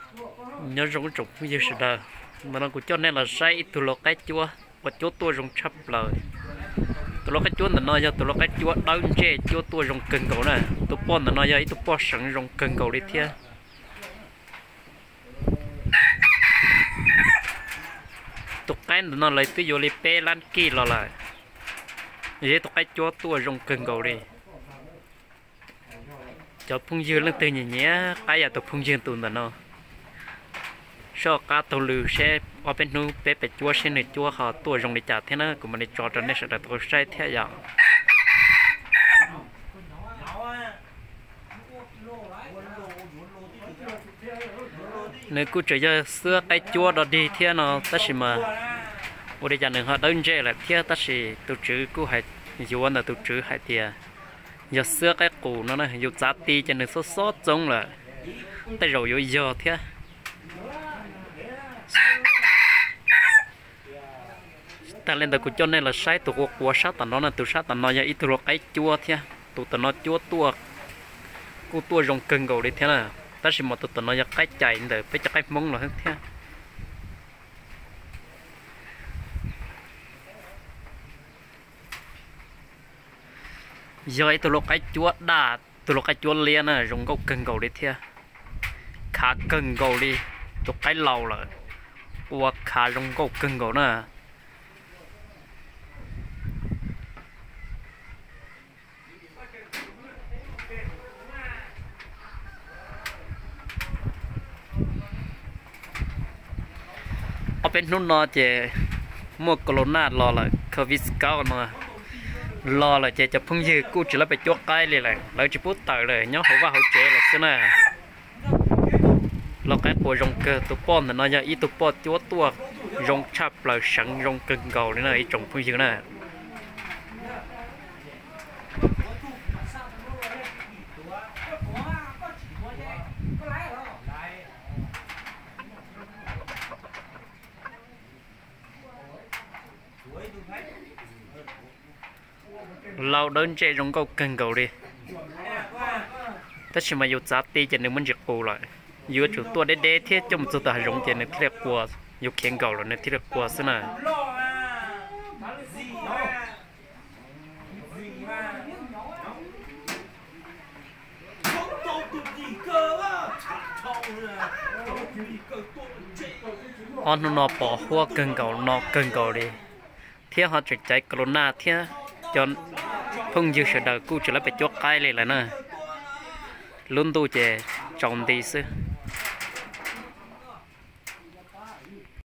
Nyob zoo ib tsoom phooj ywg sawv daws, ntawm no kuv coj nej los saib ib tug lau qaib cuab uas cuab tuaj zoo tshaj plaws. Tus lau qaib cuab ntawm no yog tus lau qaib cuab dawb ntsej cuab tuaj zoo kawg nkaus na. Tus poj ntawm no yog ib tug poj seev zoo kawg nkaus li thiab. Tus qaib ntawm no lawv twb yuav li peb lab kij los lawm. Yog ib tus qaib cuab tuaj zoo kawg nkaus li. Cov phooj ywg leej twg nyiam nyiam qaib yam tus phooj ywg tus ntawm no, soj qab taug lw seb ob peb hnub peb pem cuab seb nws cuab ho tuaj zoo li cas thiab na, kuv mam li tso rau nej sawv daws tau saib thiab yom. Nws kuj tseem yog xwab qaib cuab dog dig thiab no tab sis mas ua li cas nws ho dawb ntsej lawm thiab, tab sis tus tswv kuj hais, yuav ntawm tus tswv hais tias yog xwab qaib qus no na, yus txav ti ces nws xob xob txoob lawm, tej zaum yuav yog thiab. Tag li ntawd kuv coj nej los saib tus quav quav sab tom no na, tus sab tom no yog ib tug lau qaib cuab thiab, tus tom no cuab tuaj kuj tuaj zoo kawg nkaus li thiab na, tab sis mas tus tom no yog qaib cais ntawm peb cov qaib Hmoob los thiab. Yog ib tug lau qaib cuab daj, tus lau qaib cuab liab na, zoo nkauj kawg nkaus li thiab. Khav kawg nkaus li, tus qaib laus lawm, ua khav zoo nkauj kawg nkaus na. Ob peb hnub no ces muaj corona los lawm, covid kaub no los lawm ces cov phooj ywg kuj tsis lawv pem cuab qaib li lawm, lawv tsis pub tawm lawm, nyob hauv vaj hauv tsev lawm xwb na. Lau qaib qua zoo kawg, tus poj ntawm no yog ib tug poj cuab tuaj zoo tshaj plaws, seev zoo kawg nkaus li na ib tsoom phooj ywg na. Lau dawb ntsej zoo nkauj kawg nkaus li. Tab sis mas yus txav ti ces nws muaj ntsis qus lawm. Yuav tsum tuaj deb deb thiab coj mus txog tom hav zoov ces nws thiaj li qua, yus khiav nkaus lawm nws thiaj li qua xwb na. Ob hnub no pom huab kawg nkaus no kawg nkaus li, thiab ho tseem caiv corona thiab, cov phooj ywg sawv daws kuj tsis lawv pem cuab qaib li lawm na. Lub ntuj ces tsaus nti xwb.